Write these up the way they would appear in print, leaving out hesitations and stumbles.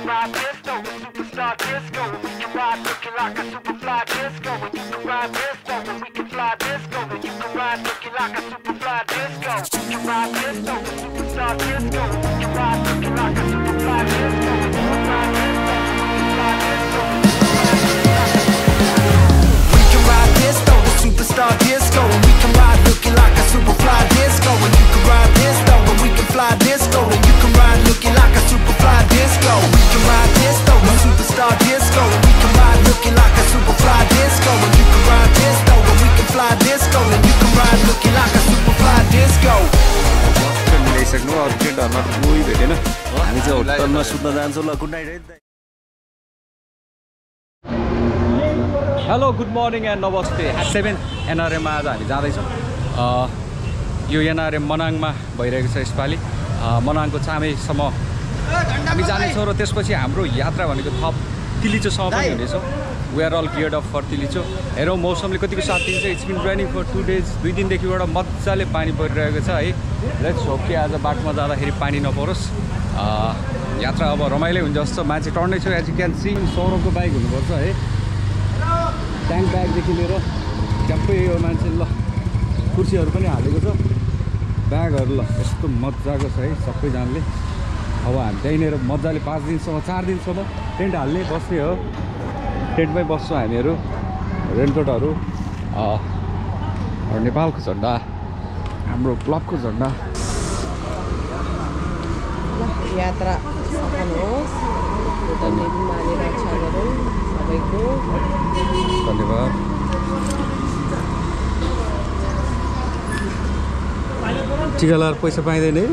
ride disco, a superstar disco. We can ride looking like a superfly disco. And you can ride disco, and we can fly disco. And you can ride looking like a superfly disco. We can ride disco, a superstar disco. We can ride looking like a superfly disco. And you can ride disco, superfly disco. We can ride disco, the superstar disco. And we can ride looking like a superfly disco. And you can ride disco, and we can fly disco. And you can ride looking like a superfly disco. We can ride disco, the superstar disco. And we can ride looking like a superfly disco. And you can ride disco, and we can fly disco. And you can ride looking like a superfly disco. मिलाइसक्नु अरू केटाहरुमा कोही भेटेन हामी चाहिँ होटलमा सुत्न जान्छौँ ल good night hello good morning and नमस्ते 7 NRM मा आज हामी जाँदैछौँ यो NRM मनाङमा भइरहेको छ यसपालि मनाङको चामैसम्म हामी जानेछौँ र त्यसपछि हाम्रो यात्रा भनेको थप तिलिचोसम्म पनि हुनेछ we are all geared up for Tilicho हेरौँ मौसमले कतिको साथ दिन्छ it's been raining for 2 days 2 दिनदेखिबाट मजाले पानी परिरहेको छ है लेट्स होप कि आज बाटोमा जाँदाखेरि पानी नपरोस् यात्रा अब रमाइलो हुन्छ जस्तो मान्छे टर्नै छ एज यु क्यान सी सौरभको बाइक हुनुपर्छ है ट्याङ्क ब्यागदेखि लिएर ट्याप्पै यो मान्छे ल कुर्सीहरू पनि हालेको छ ब्यागहरू ल यस्तो मजाको छ है सबैजनाले अब हामी त्यहीँनिर मजाले 5 दिनसम्म 4 दिनसम्म टेन्ट हाल्ने बस्ने हो टेन्टमै बस्छौँ हामीहरू रेनकोटहरू नेपालको झन्डा हाम्रो क्लबको झन्डा यात्रा सफल होस् मानेर इच्छा गरौँ सबैको धन्यवाद टिका लगाएर पैसा पाइँदैन है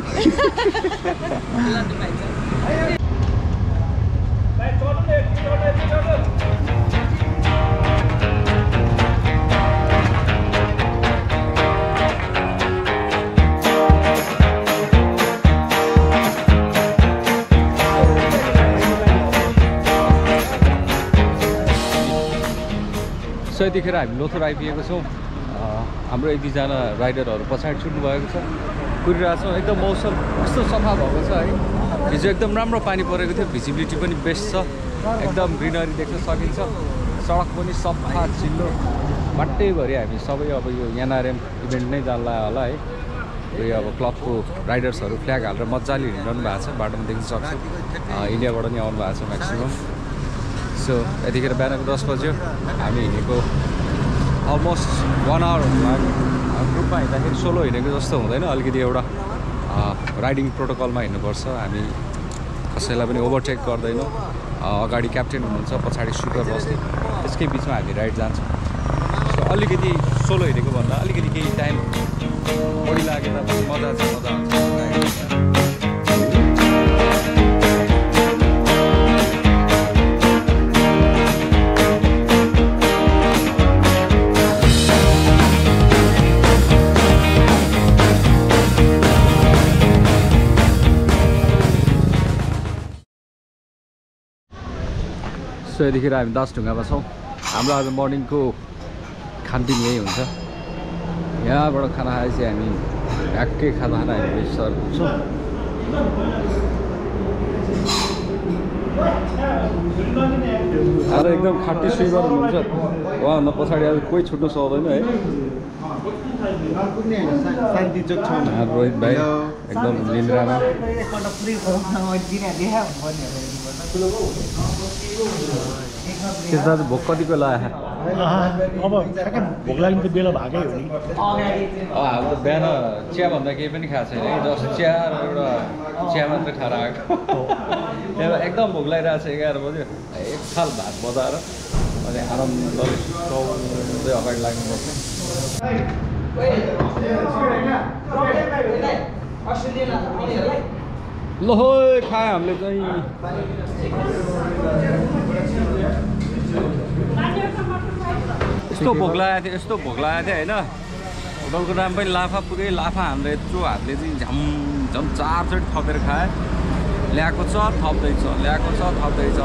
सो यतिखेर हामी लोथर आइपुगेको छौँ हाम्रो एक दुईजना राइडरहरू पछाडि छुट्नु भएको छ कुरिरहेको छौँ एकदम मौसम कस्तो सफा भएको छ है हिजो एकदम राम्रो पानी परेको थियो भिजिबिलिटी पनि बेस्ट छ एकदम ग्रिनरी देख्न सकिन्छ सडक पनि सफा चिल्लो बाटैभरि हामी सबै अब यो NRM इभेन्ट नै जान्ला होला है यो अब क्लबको राइडर्सहरू फ्ल्याग हालेर मजाले हिँडिरहनु भएको छ बाटोमा देख्न सक्छौँ इन्डियाबाट नि आउनु भएको छ म्याक्सिमम् सो यतिखेर बिहानको 10 बज्यो हामी हिँडेको अलमोस्ट 1 आवर लाग्यो ग्रुपमा हिँड्दाखेरि सोलो हिँडेको जस्तो हुँदैन अलिकति एउटा राइडिङ प्रोटोकलमा हिँड्नुपर्छ हामी कसैलाई पनि ओभरटेक गर्दैनौँ अगाडि क्याप्टेन हुनुहुन्छ पछाडि सुपर बस्ने त्यसकै बिचमा हामी राइड जान्छौँ सो अलिकति सोलो हिँडेको भन्दा अलिकति केही टाइम बढी लागे तापनि मजा छ मजा आउँछ सो यतिखेर हामी दासढुङ्गामा छौँ हाम्रो आज मर्निङको खानपिन यही हुन्छ यहाँबाट खाना खाएपछि हामी ढ्याक्कै खाना हामी रेस्टुरेन्ट पुग्छौँ आज एकदम खाटी स्विमर हुनुहुन्छ उहाँभन्दा पछाडि आज कोही छुट्नु सक्दैन है रोहित भाइ एकदम निन्द्रामा त्यसमा चाहिँ भोक कतिको लाग्यो अब भोक लाग्ने त बेला भएकै हो नि हाम्रो त बिहान चियाभन्दा केही पनि खाएको छैन है जस्ट चिया र एउटा चिया मात्र खाएर आएको एकदम भोक लागिरहेको छ 11 बज्यो एक थाल भात बजाएर अनि आरामले सौदै अगाडि लाग्नुपर्छ ल हो खायो हामीले चाहिँ यस्तो भोक लागेको थियो होइन होटलको नाम पनि लाफा पुगेँ लाफा हाम्रो यत्रो हातले चाहिँ झम 4 चोटि थपेर खाएँ ल्याएको छ थप्दैछ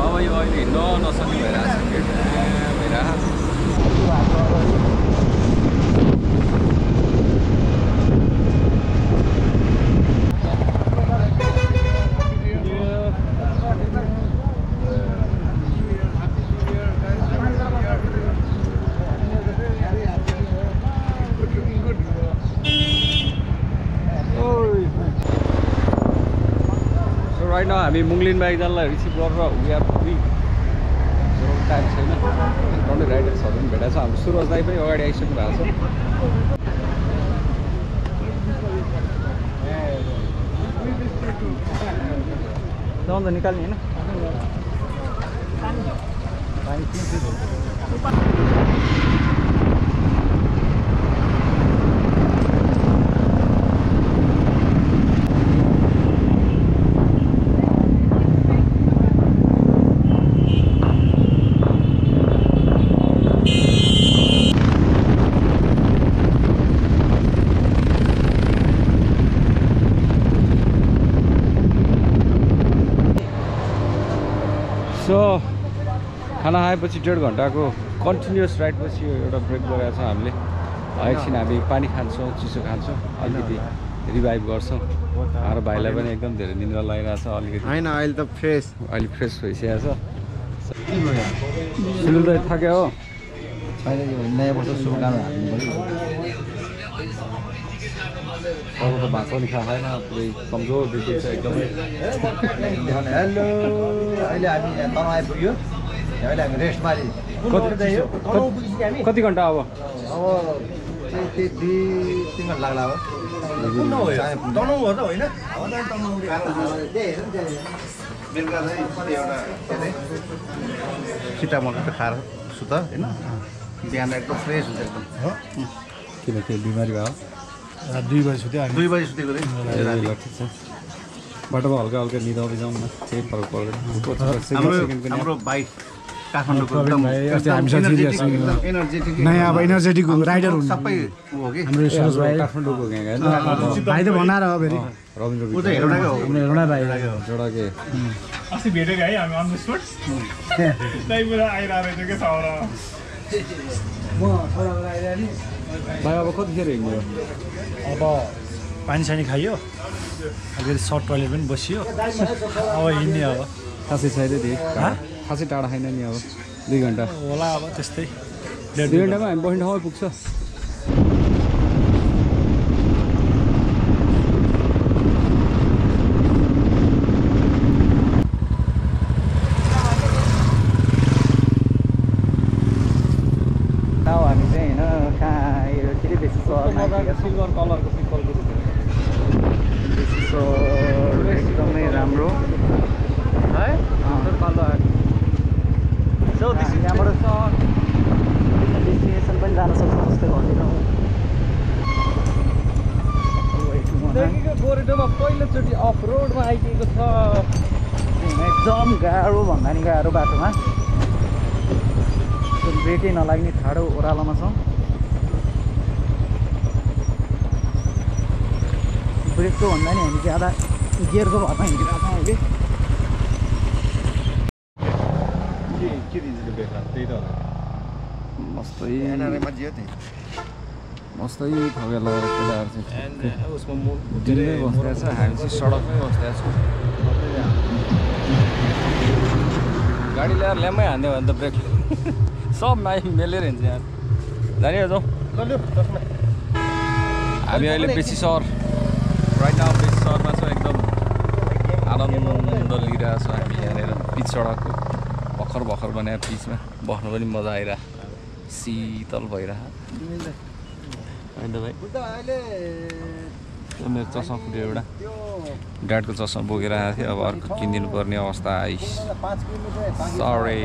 अब यो अहिले हिँड्न नसक्ने भइरहेको छ हामी मुङलिनमा एकजनालाई रिसिभ गरेर वी आर फ्री टाइम छैन टन्डै राइडर्सहरू पनि भेटाएको छ हाम्रो सुरज दाई पनि अगाडि आइसक्नु भएको छ त निकाल्ने होइन सो खाना खाएपछि 1.5 घन्टाको कन्टिन्युस राइडपछि एउटा ब्रेक गरेको छ हामीले एकछिन हामी पानी खान्छौँ चिसो खान्छौँ अलिकति रिभाइभ गर्छौँ हाम्रो भाइलाई पनि एकदम धेरै निन्द्रा लागिरहेको छ अलिकति होइन अहिले त फ्रेस अहिले फ्रेस भइसकेको छ सुनिल दाइ थाक्यो हो नयाँ वर्ष शुभकामना हाल्नु पऱ्यो अरू त भात पनि खाएन पुरै कमजोर देखिन्छ एकदमै हेलो अहिले हामी यहाँ तल आइपुग्यो अहिले हामी रेस्टमा कति घन्टा अब त्यही 2-3 घन्टा लाग्ला अब तनौ हो त होइन बेलुका चाहिँ एउटा सिटामटर त खाएर सुत होइन बिहान एकदम फ्रेस हुन्छ एकदम किनकि बिमारी भयो 2 बजी सुत्यो 2 बजी सुतेको ठिक छ बाटोमा हल्का हल्का निदाउँदै जाउँ न केही फरक पर्दैन हाम्रो बाइक काठमाडौँको एकदम एनर्जेटिक नयाँ अब एनर्जेटिक राइडर हुनु सबै हो कि हाम्रो सुरज भाइ काठमाडौँको ग्याङ होइन भाइ त भनाएर हो फेरि रविन्द्र ऊ चाहिँ हेरौँडाकै हो हाम्रो एउटा भाइ जोडाके अस्ति भेटेको है हामी अन द स्पोट त्यहीँबाट आइरहेको रहेछ क्या साउरा भाइ अब कतिखेर हिँड्ने हो अब पानी सानी खाइयो अलिकति सर्ट टोइलेट पनि बसियो अब हिँड्ने अब खासै छैन नि खासै टाढा छैन नि अब 2 घन्टा होला अब त्यस्तै 2 घन्टामा हामी बस्ने ठाउँमै पुग्छ हामी चाहिँ होइन कहाँ फेरि बेसी सिल्भर कलरको सिम्पलको एकदमै राम्रो है त्यहाँबाट डेस्टिनेसन पनि जान सक्छ जस्तै भनिरहँ गोरेटोमा पहिलोचोटि अफ रोडमा आइदिएको छ एकदम गाह्रो भन्दा नि गाह्रो बाटोमा ब्रेकै नलाग्ने ठाडो ओह्रालोमा छ ब्रेकको भन्दा नि हामी ज्यादा गियरको भरमा हिँडिरहेको छौँ अहिले के दिन्छ त्यो बेग्ला त्यही त मस्तै मस्तै ठगेर लगाएर केटाहरू चाहिँ उसमा दिनमै बस्दैछ हामी चाहिँ सडकमै बस्दैछ गाडी ल्याएर ल्याम्मै हान्यो भने त ब्रेक सब माइ मेलेर हिँड्छ यहाँ जाने जाउँ हामी अहिले बेसी सहर राइट नाउ बेसी सहरमा छ एकदम आनन्द लिइरहेको छ हामी यहाँनिर पिच सडकको भर्खर भर्खर बनायो पिचमा बस्नु पनि मजा आइरहेको शीतल भइरहेको होइन भाइ मेरो चस्मा फुट्यो एउटा ड्याडको चस्मा बोकेर आएको थियो अब अर्को किनिदिनु पर्ने अवस्था आइस सरी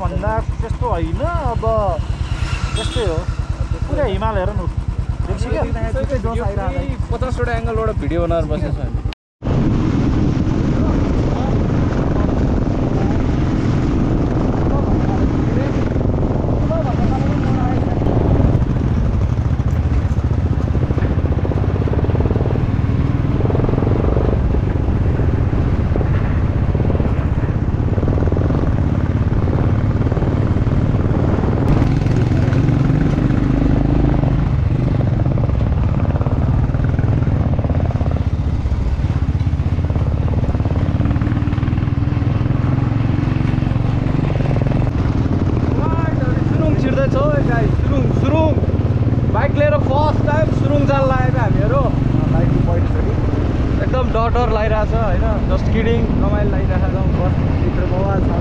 भन्दा त्यस्तो होइन अब त्यस्तै हो पुरै हिमाल हेर न 50वटा एङ्गलबाट भिडियो बनाएर बसेको छ हामी गाइस सुरुङ बाइक लिएर फर्स्ट टाइम सुरुङ जान लागेको हामीहरू एकदम डर लागिरहेछ होइन जस्ट किडिङ रमाइलो लागिरहेछ बस भित्र बवाल छ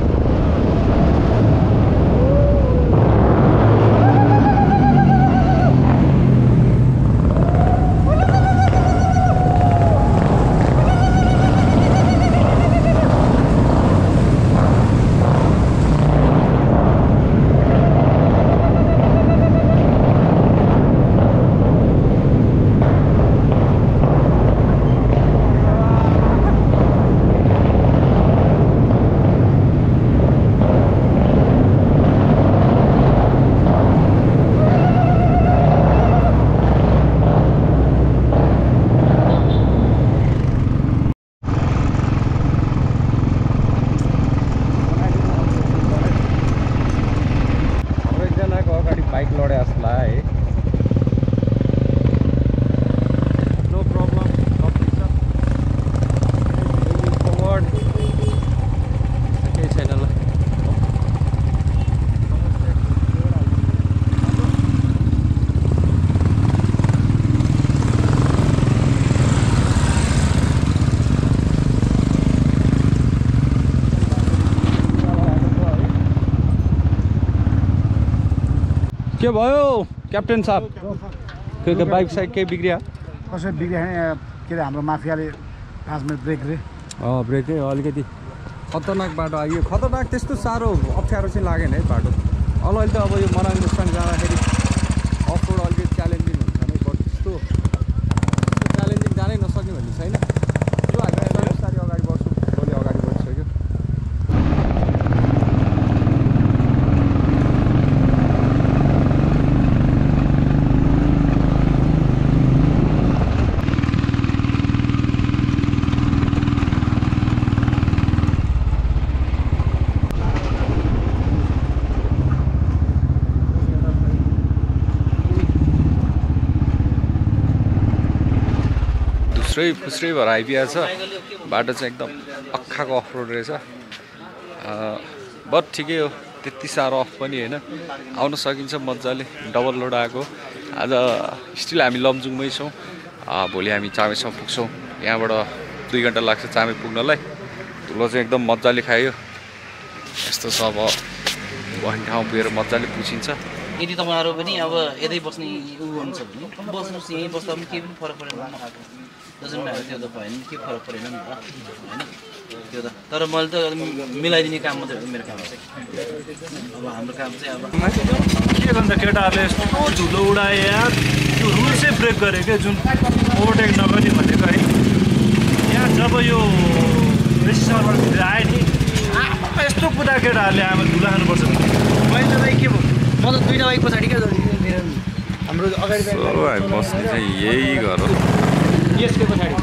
के भयो क्याप्टेन साहब के बाइक साइड केही बिग्रियो कसरी बिग्रियो भने के अरे हाम्रो माफियाले 5 मिनट ब्रेक रे ब्रेकै अलिकति खतरनाक बाटो आयो खतरनाक त्यस्तो साह्रो अप्ठ्यारो चाहिँ लागेन है बाटो अलि त अब यो मनाङस्ताङ जाँदाखेरि अफ रोड अलिकति च्यालेन्जिङ हुन्छ नै बट त्यस्तो च्यालेन्जिङ जानै नसक्ने भन्ने छैन यो हामी बिस्तारै अगाडि बढ्छौँ भोलि अगाडि बढिसक्यो फुस्रै भएर आइपुगेको छ बाटो चाहिँ एकदम पक्काको अफ रोड रहेछ बट ठिकै हो त्यति साह्रो अफ पनि होइन आउन सकिन्छ मजाले डबल लोड आएको आज स्टिल हामी लमजुङमै छौँ भोलि हामी चामेसम्म पुग्छौँ यहाँबाट 2 घन्टा लाग्छ चामे पुग्नलाई धुलो चाहिँ एकदम मजाले खायो यस्तो छ अब भन्ने ठाउँ पुगेर मजाले पुछिन्छ यदि तपाईँहरू पनि अब यतै बस्ने उ हुन्छ भने बस्नुहोस् यहीँ बस्दा पनि केही पनि फरक परेन डजन्ट म्याटर त्यो त भएन के फरक परेन नि त होइन त्यो त तर मैले त मिलाइदिने काम मात्रै हो मेरो काम चाहिँ अब हाम्रो काम चाहिँ अब के भन्दा केटाहरूले यस्तो झुलो उडाए यार त्यो रुल्सै ब्रेक गरे क्या जुन ओभरटेक नगर्ने भनेको है यहाँ जब यो रेजिस्टरबाट भित्र आयो नि यस्तो कुदा केटाहरूले अब धुला खानुपर्छ मैले त के भयो म त 2टा बाइक पछाडि क्या मेरो हाम्रो अगाडि बस्ने चाहिँ यही घर हो यसको पछाडि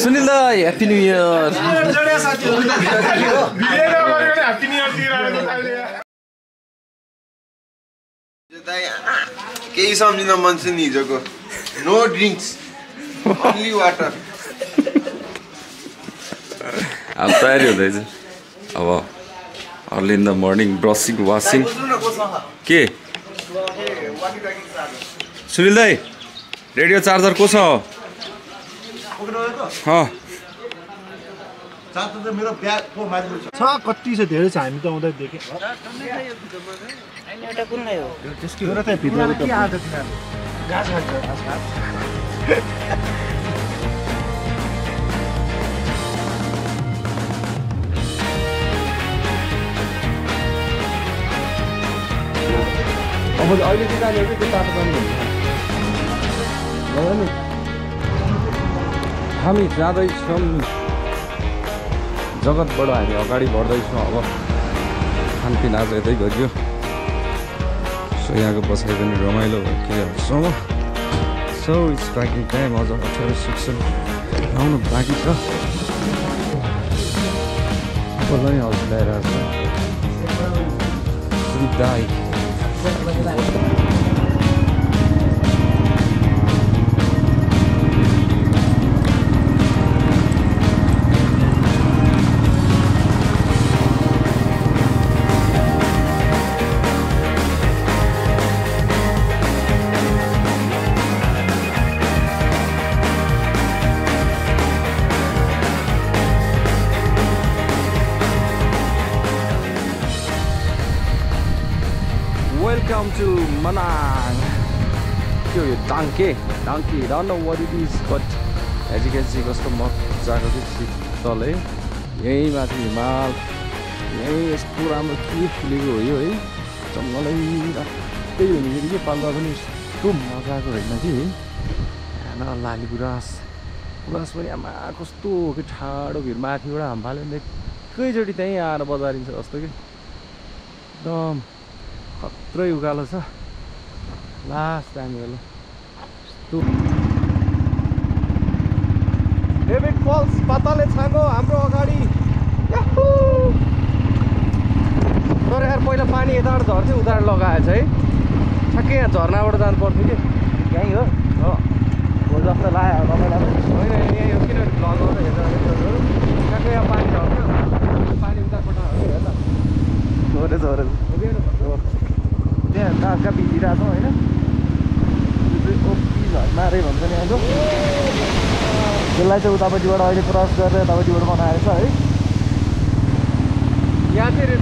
सुनिल दा ह्याप्पी न्यू इयर केही सम्झिन मन छ नि हिजोको नो ड्रिङ्क्स ओन्ली वाटर अब तयारी हुँदैछ अब early in the morning brushing washing के सुनिल दाई रेडियो चार्जर को छ कति छ धेरै छ हामी त आउँदै देखेँ एउटा कुनलाई हो एउटा त भित्र अब अहिले चाहिँ जाने हो कि त्यो तातो पानी हुन्छ नि हामी जाँदैछौँ जगतबाट हामी अगाडि बढ्दैछौँ अब खानपिन आज यतै गरियो सो यहाँको बसाइ पनि रमाइलो भइसम्म सो स्ट्राइकिङ टाइम अझ 18 सेक्सन आउनु बाँकी छ पनि हल्स ल्याइरहेको छ दाई Welcome to Manang. Donkey. Don't know what it is, but as you can see, कस्तो मजाको चाहिँ शीतल है। यही माथि हिमाल, यही यस्तो राम्रो के फुलेको हो यो है। जङ्गलै रातै हुनेखेरि के पाल्दा पनि यस्तो मजाको होइन कि है। न लाली गुराँस पनि आमा कस्तो हो कि ठाडो भिर माथिबाट हामफाले एकैचोटि त्यहीँ आएर बजारिन्छ जस्तो कि एकदम खत्रै उकालो छ लास्ट हामीहरू यस्तो डेभिड फल्स पाताले छाँगो हाम्रो अगाडि तर यार पहिला पानी यताबाट झर्थ्यो उताबाट लगाएछ है ठ्याक्कै यहाँ झर्नाबाट जानु पर्थ्यो कि यहीँ हो जस्तो लाग्यो तपाईँलाई होइन यहीँ हो किनभने लगाउँदा हेर्दा ठ्याक्कै यहाँ पानी झर्थ्यो पानी उतापट्ट झरेछ त्यहाँ नाका भिजिरहेको छौँ होइन ओपी झर्ना रे भन्छ नि हाम्रो त्यसलाई चाहिँ उतापट्टिबाट अहिले क्रस गरेर यतापट्टिबाट बनाएको छ है यहाँ चाहिँ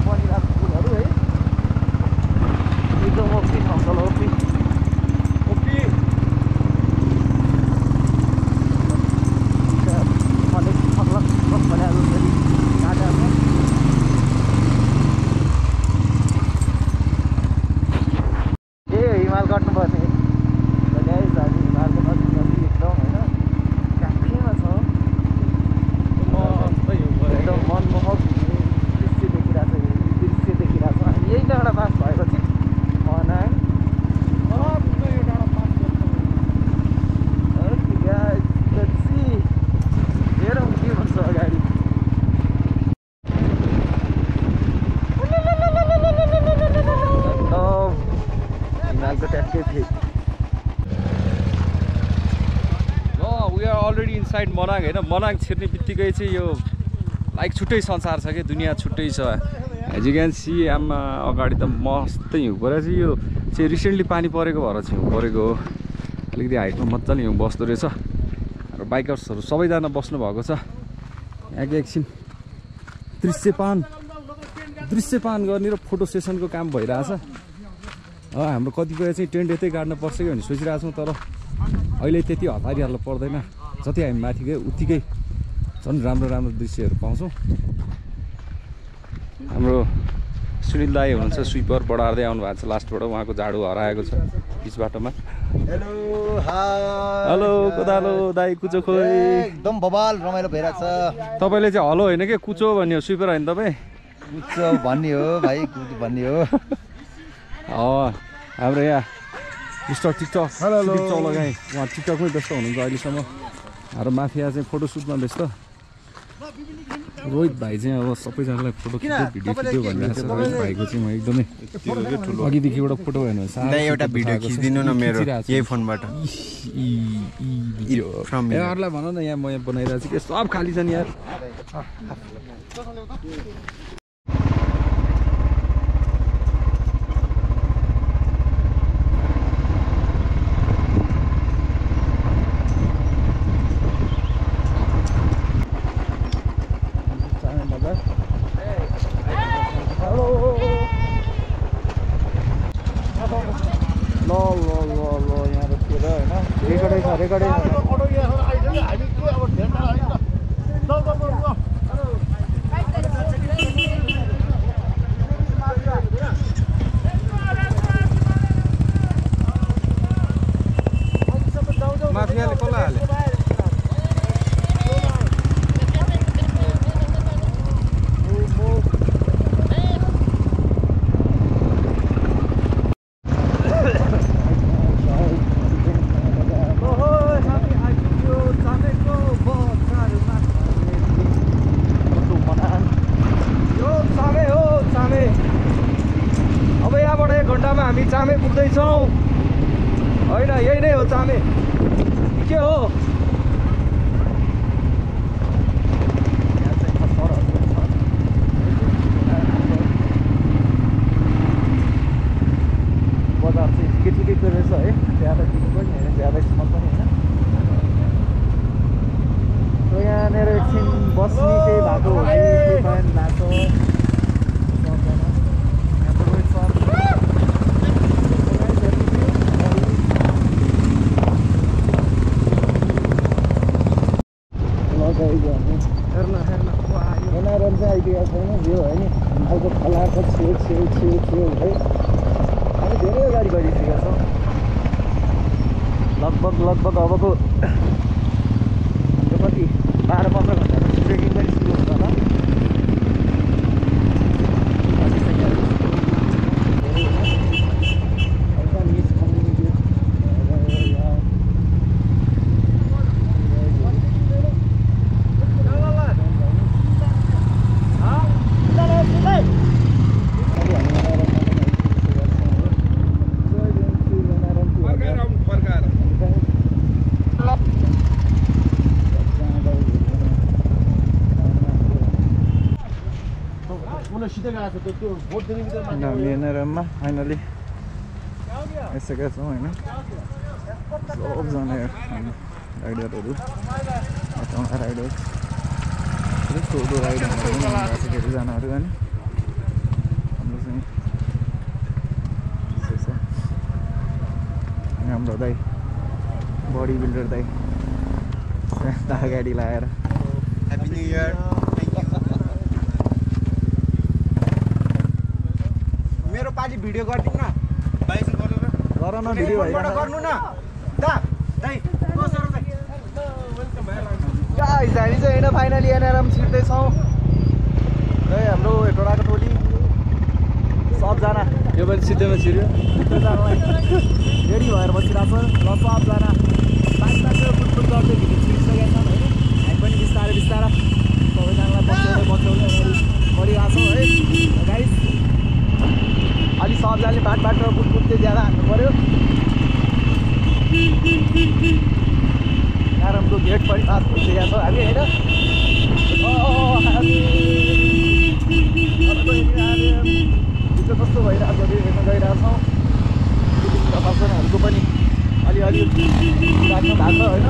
बनिरहेको फुलहरू है एकदम ओपी ठाउँछ ओपी मनाङ होइन मनाङ छिर्ने बित्तिकै चाहिँ यो लाइक छुट्टै संसार छ कि दुनियाँ छुट्टै छ एज यु क्यान सी आमा अगाडि त मस्तै हिउँ परेको छ यो चाहिँ रिसेन्टली पानी परेको भएर चाहिँ हिउँ परेको हो अलिकति हाइटमा मजाले हिउँ बस्दो रहेछ र बाइकर्सहरू सबैजना बस्नु भएको छ यहाँको एकछिन दृश्यपान गर्ने र फोटो सेसनको काम भइरहेछ हाम्रो कतिपय चाहिँ टेन्ट यतै गाड्न पर्छ कि भन्ने सोचिरहेको छौँ तर अहिले त्यति हतारिहाल्नु पर्दैन जति हामी माथि गयो उत्तिकै झन् राम्रो दृश्यहरू पाउँछौँ हाम्रो सुनिल दाई हुनुहुन्छ स्विपर बढार्दै आउनु भएको छ लास्टबाट उहाँको झाडु हराएको छ बिच बाटोमा हेलो कोदालो दाई कुचो खोइ एकदम बबाल रमाइलो भइरहेको छ तपाईँले चाहिँ हलो होइन कि कुचो भन्ने हो स्विपर होइन तपाईँ कुचो भन्ने हो भाइ कुचो भन्ने हो हाम्रो यहाँ मिस्टर टिकटक चौलगाई उहाँ टिकटकमै व्यस्त हुनुहुन्छ अहिलेसम्म र माफिया चाहिँ फोटोसुटमा व्यस्त रोहित भाइ चाहिँ अब सबैजनालाई फोटो खिच्यो भिडियो खिच्यो भनिरहेको छ रोहित भाइको चाहिँ म एकदमै अघिदेखिबाट फोटो भएन एउटा भिडियो खिचिदिनु न मेरो यही फोनबाट यहाँहरूलाई भन न यहाँ म यहाँ बनाइरहेको छु कि सब खाली छ नि यार चामे पुग्दैछौँ होइन यही नै हो चामे के हो बजार चाहिँ ठिकै रहेछ है ज्यादा दिनु पनि होइन ज्यादा स्मल पनि होइन यहाँनिर एकछिन बस्ने केही भएको हो कि प्लान भएको एनआरएम चाहिँ आइपुगेको छैन यो होइन अर्को खलाको छेउ है हामी धेरै गाडी गरिसकेका छौँ लगभग अबको यो कति 12-15 घन्टा ट्रेकिङ पनि सुरु हुन्छ होला एनआरएममा फाइनली आइसकेका छौँ होइन सबजना राइडरहरू राइडर्स ठुलो राइडरहरू धेरैजनाहरू होइन हाम्रो चाहिँ हाम्रो दाइ बडी बिल्डर दाइ गाडी लगाएर ह्याप्पी न्यू इयर मेरो पालि भिडियो गरिदिउँ न गर न भिडियो गर्नु न गाइस हामी चाहिँ होइन फाइनली एनआरएम छिर्दैछौँ है हाम्रो हेटोडाको टोली सबजना यो पनि सिधैमा छिर्यो जानलाई रेडी भएर बसिरहेको छ ल सबजना बाइकबाट फुटफुट गर्दै भिडियो छिरिसकेका छन् होइन हामी पनि बिस्तारै सबैजनालाई बचाउँदै गरिरहेको छौँ है गाइस अलि सबजनाले बाटोमा फुटफुट चाहिँ ज्यादा हान्नु पऱ्यो एनआरएमको गेट पनि पास भइसकेका छ हामी होइन कस्तो भइरहेको छ हेर्न गइरहेछौँ प्रशासनहरूको पनि अलिअलि राख्नु भएको छ होइन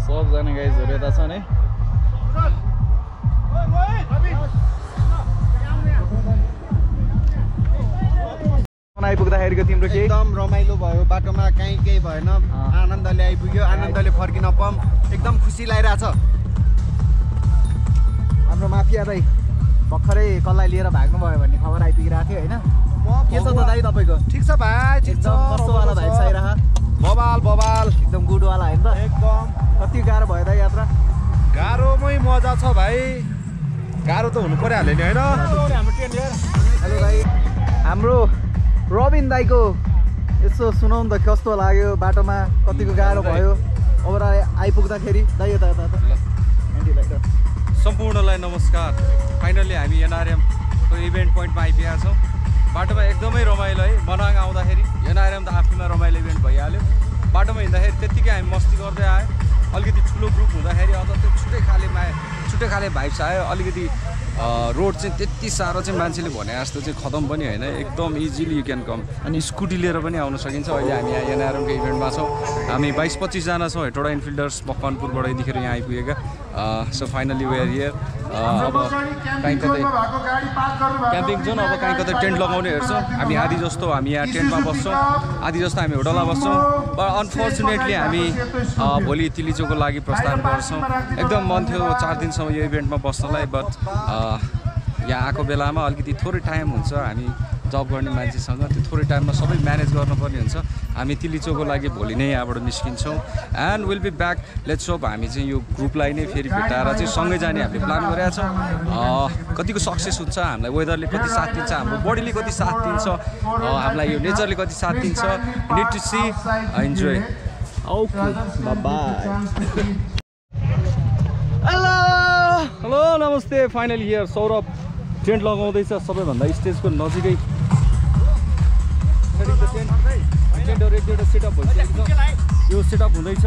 सबजना गाइजहरू यता छन् है आइपुग्दाखेरिको तिम्रो केही? एकदम रमाइलो भयो बाटोमा केही भएन आनन्दले आइपुग्यो आनन्दले फर्किन पाऊँ एकदम खुसी लागिरहेछ हाम्रो माफिया दाइ भर्खरै कसलाई लिएर भाग्नु भयो भन्ने खबर आइपुगिरहेको थियो होइन के छ त दाइ तपाईँको? ठिक छ भाइ एकदम कस्तोवाला भाइ आइरह बबाल एकदम गुडवाला होइन त एकदम कति गाह्रो भयो दाइ यात्रा? गाह्रोमै मजा छ भाइ गाह्रो त हुनु परिहाल्यो नि होइन हेलो दाइ हाम्रो रबिन दाइको यसो सुनाउनु त कस्तो लाग्यो बाटोमा कतिको गाह्रो भयो अब आइपुग्दाखेरि दाइ यता सम्पूर्णलाई नमस्कार फाइनली हामी एनआरएमको इभेन्ट पोइन्टमा आइपुगेका छौँ बाटोमा एकदमै रमाइलो है मनाङ आउँदाखेरि एनआरएम त आफैमा रमाइलो इभेन्ट भइहाल्यो बाटोमा हिँड्दाखेरि त्यत्तिकै हामी मस्ती गर्दै आयो अलिकति ठुलो ग्रुप हुँदाखेरि अझ त्यो छुट्टै खाले भाइब्स आयो अलिकति रोड चाहिँ त्यति साह्रो चाहिँ मान्छेले भने जस्तो चाहिँ खतम पनि होइन एकदम इजिली यु क्यान कम अनि स्कुटी लिएर पनि आउन सकिन्छ अहिले हामी यहाँ एनआरएमको इभेन्टमा छौँ हामी 22-25 जना छौँ हेटौडा इनफिल्डर्स मकवानपुरबाट यतिखेर यहाँ आइपुगेका सो फाइनली वेयर हियर अब कहीँ कतै क्याम्पिङ जोन अब कहीँ कतै टेन्ट लगाउने हेर्छौँ हामी आधी जस्तो हामी यहाँ टेन्टमा बस्छौँ आधी जस्तो हामी होटलमा बस्छौँ बट अनफर्चुनेटली हामी भोलि तिलीचोकको लागि प्रस्थान गर्छौँ एकदम मन थियो 4 दिनसम्म यो इभेन्टमा बस्नलाई बट यहाँ आएको बेलामा अलिकति थोरै टाइम हुन्छ हामी जब गर्ने मान्छेसँग त्यो थोरै टाइममा सबै म्यानेज गर्नुपर्ने हुन्छ हामी तिलीचोकको लागि भोलि नै यहाँबाट निस्किन्छौँ and will be back let's hope हामी चाहिँ यो ग्रुपलाई नै फेरि भेटाएर चाहिँ सँगै जाने हामीले प्लान गरेका छौँ कतिको सक्सेस हुन्छ हामीलाई वेदरले कति साथ दिन्छ हाम्रो बडीले कति साथ दिन्छ हामीलाई यो नेचरले कति साथ दिन्छ need to see enjoy okay bye hello नमस्ते फाइनली हियर सौरभ टेन्ट लगाउँदैछ सबैभन्दा स्टेजको नजिकै टेन्टहरू एक दुईवटा सेटअप भइसकेको छ यो सेटअप हुँदैछ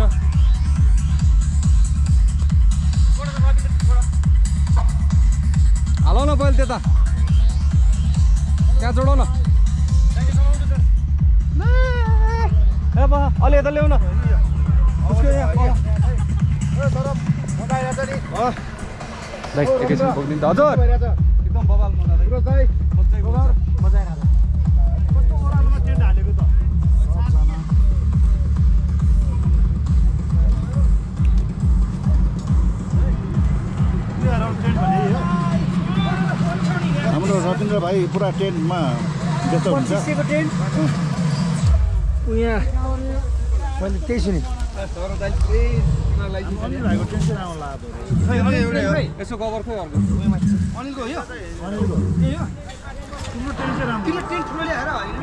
हालौ न पहिले त्यता त्यहाँ जोडौ न ए बा अलि यता ल्याउ न एकैछिन पुग्दिन त हजुर एकदम बबाल हाम्रो रविन्द्र भाइ पुरा टेन्टमा व्यस्त हुन्छ यहाँ मैले त्यही सुने यसो कभर खोइ अर्को अनिलको हो यो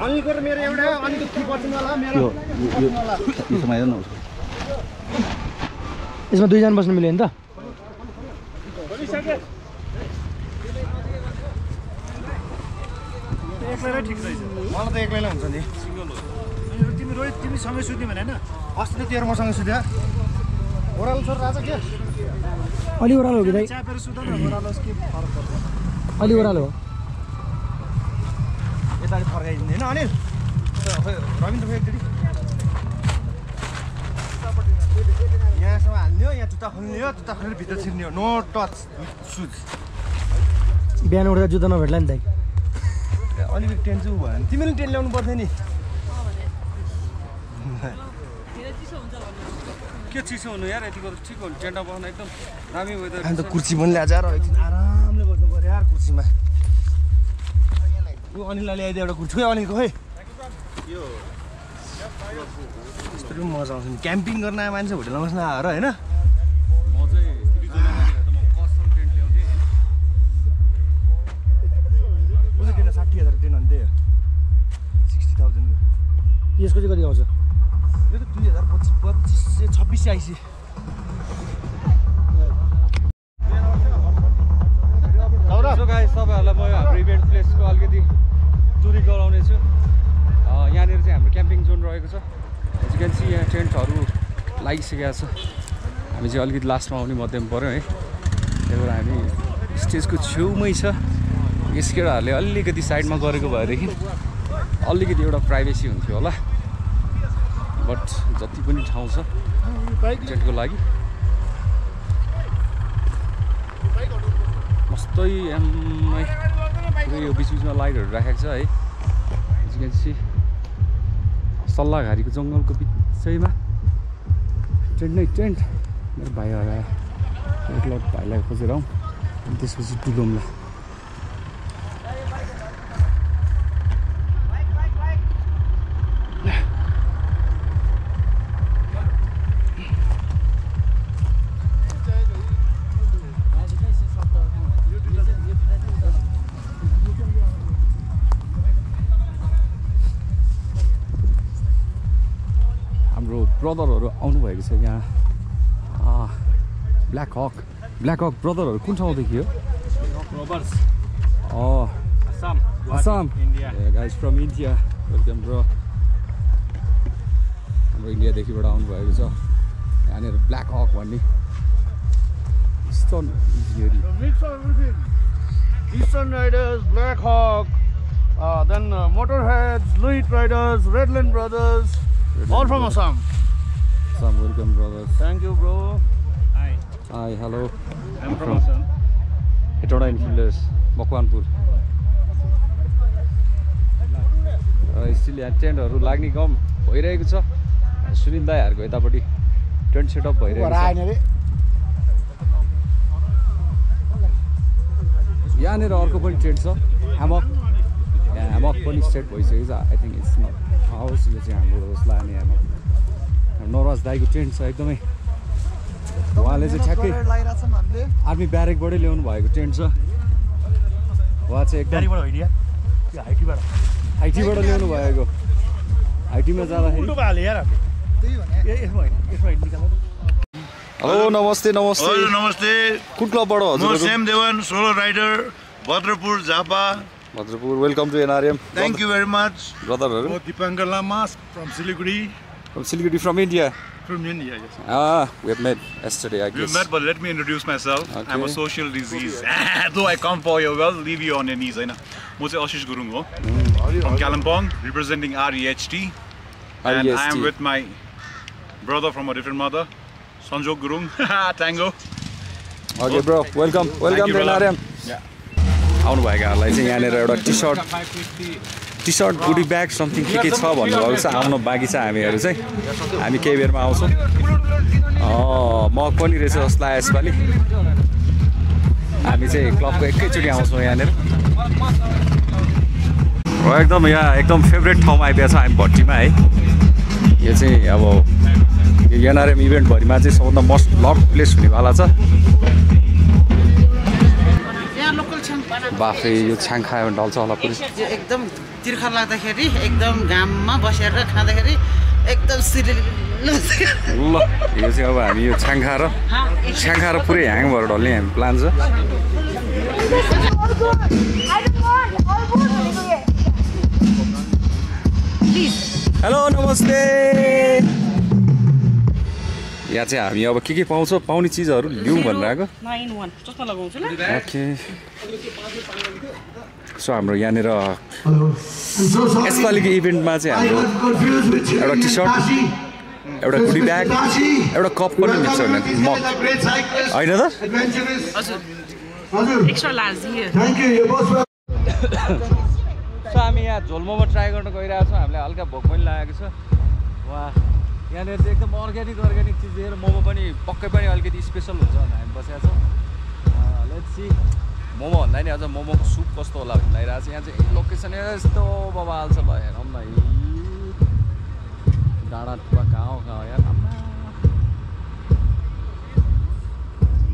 अनिलको र मेरो एउटा अनिलको थ्री पर्सेन्टवाला मेरो यसमा दुईजना बस्नु मिल्यो नि त एक्लैलाई ठिक रहेछ मलाई त एक्लैलाई हुन्छ नि तिमी रोहित तिमी सँगै सुत्ने भने होइन अस्ति त तेरो मसँग सुत्यो ओह्रालो छोरा राजा के अलि ओह्रालो हो कि दाइ च्यापेर सुत न ओह्रालो के फरक पर्छ अलि ओह्रालो हो यता फर्काइदिने होइन अनिल रविन्द्र भाइ एकचोटि यहाँसम्म हाल्ने हो यहाँ जुत्ता खोल्ने हो जुत्ता खोलेर भित्र छिर्ने हो नो टच सुज बिहान उठ्दा जुत्ता नभेट्ला नि दाइ अलिकति टेन्ट चाहिँ उ भयो तिमीले टेन्ट ल्याउनु पर्थ्यो नि के चिसो हुनु यार यतिको ठिक हो टेन्टमा बस्न एकदम दामी वेदर अन्त कुर्सी पनि ल्याएर एकछिन आरामले बस्नु पऱ्यो यार कुर्सीमा ऊ अनिललाई ल्याइदियो एउटा कुर्सी खोइ अनिलको खोइ यस्तो पनि मजा आउँछ नि क्याम्पिङ गर्न आए मान्छे होटेलमा बस्न आएर होइन म चाहिँ म कस्टम टेन्ट ल्याउँथेँ उसले टेन्ट 60,000 टेन्ट अन्त 60,000 यसको चाहिँ कति आउँछ यो त 2025 आइसी सो गाइस तपाईँहरूलाई म हाम्रो इभेन्ट प्लेसको अलिकति टुरी गराउने छु यहाँनिर चाहिँ हाम्रो क्याम्पिङ जोन रहेको छ एज क्यान सी यहाँ टेन्टहरू लागिसकेको छ हामी चाहिँ अलिकति लास्टमा आउने मध्यम पऱ्यो है त्यही भएर हामी स्टेजको छेउमै छ यस केटाहरूले अलिकति साइडमा गरेको भएदेखि अलिकति एउटा प्राइभेसी हुन्थ्यो होला बट जति पनि ठाउँ छ टेन्टको लागि मस्तै यो बिचबिचमा लाइटहरू राखेको छ है एज यु क्यान सी सल्लाघारीको जङ्गलको बिचैमा टेन्ट नै टेन्ट। मेरो भाइहरू एक लट भाइलाई खोजेर आउँ अनि त्यसपछि डुलौँला। हाम्रो ब्रदरहरू आउनुभएको छ यहाँ। ब्ल्याक हक ब्रदरहरू कुन ठाउँदेखि हो? Assam. Yeah, guys from India. Welcome bro. हाम्रो इन्डियादेखिबाट आउनुभएको छ। यहाँनिर ब्ल्याक हक भन्ने Eastern Riders, Black Hawk, then Motorheads, Louis Riders, Redland Brothers, all from Assam. Welcome brothers. Thank you bro. Hi, hello. I'm from Assam. Hetauda Infielders, Makwanpur. Still यहाँ टेन्टहरू लाग्ने काम भइरहेको छ। सुनिल दाइहरूको यतापट्टि टेन्ट सेटअप भइरहेको छ। यहाँनिर अर्को पनि टेन्ट छ, ह्यामक। यहाँ ह्यामक पनि सेट भइसकेको छ। I think it's not house, यो चाहिँ हाम्रो होस् लाने ह्यामक। नवराज दाईको टेन्ट छ एकदमै। उहाँले चाहिँ ठ्याक्कै आर्मी ब्यारेकबाटै ल्याउनु भएको टेन्ट छ। उहाँ चाहिँ एकदम आइटीबाट ल्याउनु भएको। आइटीमा जाँदाखेरि हेलो नमस्ते नमस्ते कुन क्लबबाट हजुर? Sem Dewan solo rider Bhadrapur Jhapa Bhadrapur. Welcome to NRM. Thank you very much ब्रदरहरू। Dipankar Lama from Siliguri from India. From India, yes. We had met yesterday, I guess. We met, but let me introduce myself. Okay. I'm a social disease. Though I come for you, well, leave you on your knees. I'm Ashish Gurung from Kalimpong, representing REHT. And I am with my brother from a different mother, Sanjog Gurung, Tango. Okay, bro. Welcome to NRM. Yeah. आउनु भएकाहरूलाई चाहिँ यहाँनिर एउटा T-shirt गुडी bag something के छ भन्नुभएको छ। आउनु बाँकी छ हामीहरू चाहिँ। हामी केही बेरमा आउँछौँ। मग पनि रहेछ जस्तो लाग्यो यसपालि। हामी चाहिँ क्लबको एकैचोटि आउँछौँ यहाँनिर। एकदम यहाँ एकदम फेभरेट ठाउँमा आइपुगेको छ हामी भट्टीमा है। यो चाहिँ अब यो एनआरएम इभेन्टभरिमा चाहिँ सबभन्दा मोस्ट लभ प्लेस हुनेवाला छ। बाफे यो छाङ खायो भने ढल्छ होला पुरै। एकदम तिर्खा लाग्दाखेरि एकदम घाममा बसेर खाँदाखेरि एकदम सिरिल ल यो चाहिँ अब हामी यो छाङ खाएर पुरै ह्याङ भएर ढल्ने हामी प्लान छ। हेलो नमस्ते। यहाँ चाहिँ हामी अब के पाउने चिजहरू लिउँ भनेर आएको। ओके सो हाम्रो यहाँनिर यसपालिको इभेन्टमा चाहिँ हाम्रो एउटा टी-सर्ट, एउटा गुडी ब्याग, एउटा कप पनि मिल्छ भने मग होइन त? सो हामी यहाँ झोल मोमो ट्राई गर्न गइरहेको छौँ। हामीलाई हल्का भोक पनि लागेको छ। वहाँ यहाँनिर चाहिँ एकदम अर्ग्यानिक चिजहरू, मोमो पनि पक्कै पनि अलिकति स्पेसल हुन्छ भनेर हामी बसेका छौँ। लेट्स सी मोमो भन्दा नि अझ मोमोको सुप कस्तो होला भन्ने लागिरहेको छ। यहाँ चाहिँ लोकेसन यस्तो बबाल छ। ल हेरौँ न डाँडा टुप्पा कहाँ यार।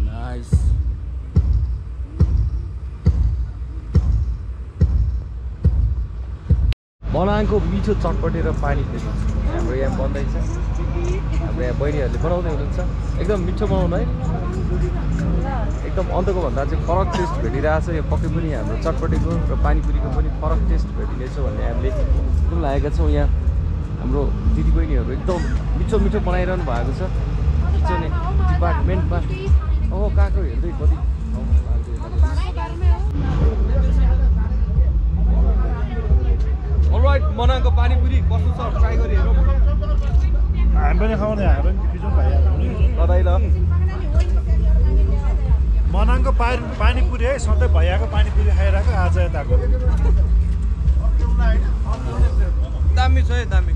नाइस। मनाङको मिठो चटपटे र पानी फेरि हाम्रो यहाँ बन्दैछ। हाम्रो यहाँ बहिनीहरूले बनाउँदै हुनुहुन्छ। एकदम मिठो बनाउनु है। एकदम अन्तको भन्दा चाहिँ फरक टेस्ट भेटिरहेको छ। यो पक्कै पनि हाम्रो चटपटेको र पानीपुरीको पनि फरक टेस्ट भेटिनेछ भन्ने हामीले एकदम लागेका छौँ। यहाँ हाम्रो दिदीबहिनीहरू एकदम मिठो बनाइरहनु भएको छ। किचन डिपार्टमेन्टमा काको हेर्दै कति अलराइट। मनाङको पानीपुरी कस्तो छ ट्राई गरी हेरौँ। हामी पनि खाउने, हामी पनि खिचौँ भाइ। ल मनाङको पानीपुरी है, सधैँ भैयाको पानीपुरी खाइरहेको आज यताको दामी छ है दामी।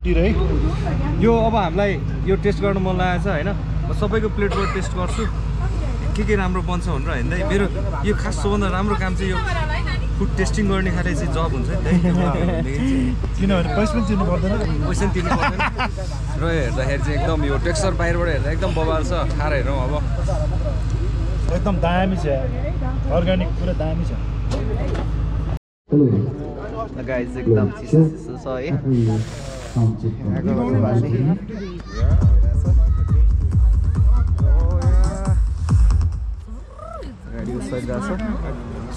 यो अब हामीलाई यो टेस्ट गर्न मन लागेको छ हैन म सबैको प्लेटबाट टेस्ट गर्छु के राम्रो बन्छ भनेर हैन मेरो यो खास सबभन्दा राम्रो काम चाहिँ यो फुड टेस्टिङ गर्ने खाले चाहिँ जब हुन्छ नि किनभने पैसा पनि तिर्नु पर्दैन र हेर्दाखेरि चाहिँ एकदम यो टेक्सचर बाहिरबाट हेर्दा एकदम बबाल छ खाएर हेरौँ अब एकदम दामी छ अर्ग्यानिक पुरा दामी छ गाइस एकदम चिसो छ है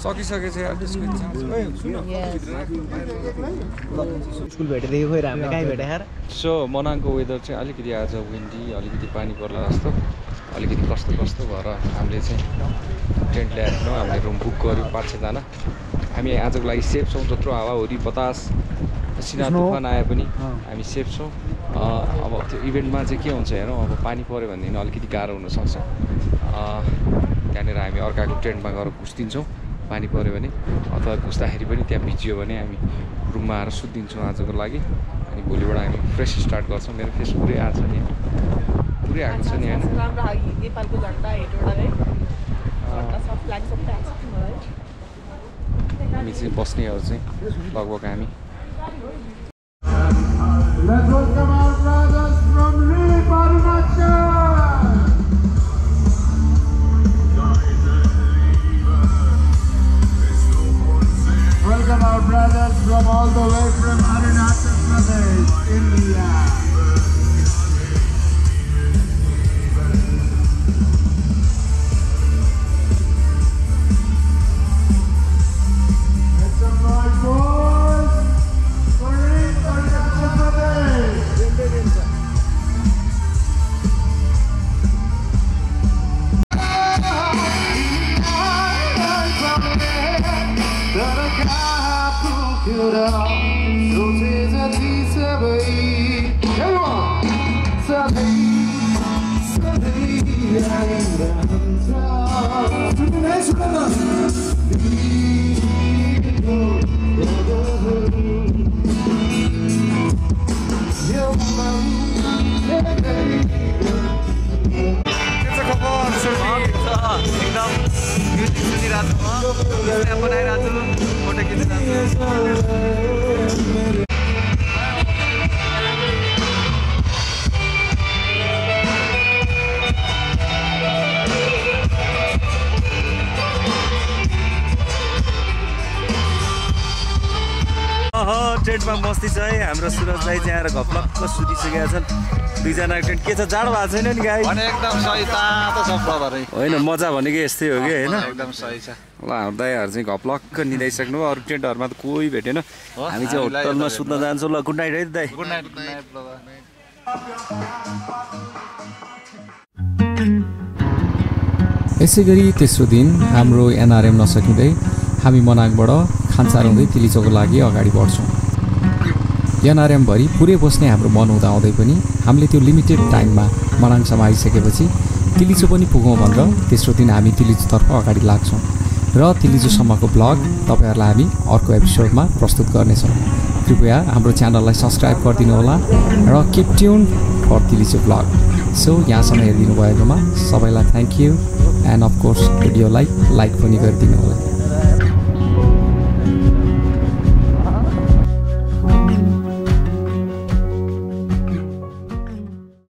सकिसकेछ यार स्कुल भेटेदेखि खोइ हामीले कहीँ भेटे यार सो मनाङको वेदर चाहिँ अलिकति आज विन्डी अलिकति पानी पर्ला जस्तो अलिकति कस्तो भएर हामीले चाहिँ टेन्ट ल्याएर हामीले रुम बुक गऱ्यौँ 5-6 जना हामी आजको लागि सेफ छौँ जत्रो हावाहुरी बतास सिना तुफान आए पनि हामी सेफ छौँ अब त्यो इभेन्टमा चाहिँ के हुन्छ हेरौँ अब पानी पऱ्यो भनेदेखि अलिकति गाह्रो हुनसक्छ त्यहाँनिर हामी अर्काको टेन्टमा गएर घुस्दिन्छौँ पानी पऱ्यो भने अथवा घुस्दाखेरि पनि त्यहाँ भिजियो भने हामी रुममा आएर सुत्दिन्छौँ आजको लागि अनि भोलिबाट हामी फ्रेस स्टार्ट गर्छौँ मेरो फेस पुरै आएको छ नि पुरै आएको छ नि होइन हामी चाहिँ बस्नेहरू चाहिँ लगभग हामी Let's welcome our brothers from Leap Arunachal. Welcome our brothers from all the way from Arunachal Pradesh, India. Make some noise, boys. For Leap Arunachal Pradesh. एकदम म्युजिक सुनिरहेको छु स्न्याप बनाइरहेको छु फोटो खिचिरहेको छु टेन्टमा बस्ती छ है हाम्रो सुरज दाइ चाहिँ आएर घप्लक्क सुतिसकेका छन् दुईजनाको टेन्ट के छ जाडो भएको छैन नि गाई एकदम सही तातो छ ब्रदर होइन मजा भनेको यस्तै हो कि होइन एकदम सही छ ल हाम्रो दाइहरू चाहिँ घप्लक्क निदाइसक्नु अरू टेन्टहरूमा त कोही भेटेन हामी चाहिँ होटलमा सुत्न जान्छौँ ल गुड नाइट है दाइ गुड नाइट ब्रदर यसै गरी तेस्रो दिन हाम्रो एनआरएम नसकिँदै हामी मनाङबाट खान्सारुँदै तिलिचोको लागि अगाडि बढ्छौँ एनआरएमभरि पुरै बस्ने हाम्रो मन हुँदाहुँदै पनि हामीले त्यो लिमिटेड टाइममा मनाङसम्म आइसकेपछि तिलिचो पनि पुगौँ भनेर तेस्रो दिन हामी तिलिचोतर्फ अगाडि लाग्छौँ र तिलिचोसम्मको ब्लग तपाईँहरूलाई हामी अर्को एपिसोडमा प्रस्तुत गर्नेछौँ कृपया हाम्रो च्यानललाई सब्सक्राइब गरिदिनु होला र keep tune for Tilicho vlog so यहाँसम्म हेरिदिनु भएकोमा सबैलाई थ्याङ्क यू एन्ड अफकोर्स भिडियोलाई लाइक पनि गरिदिनु होला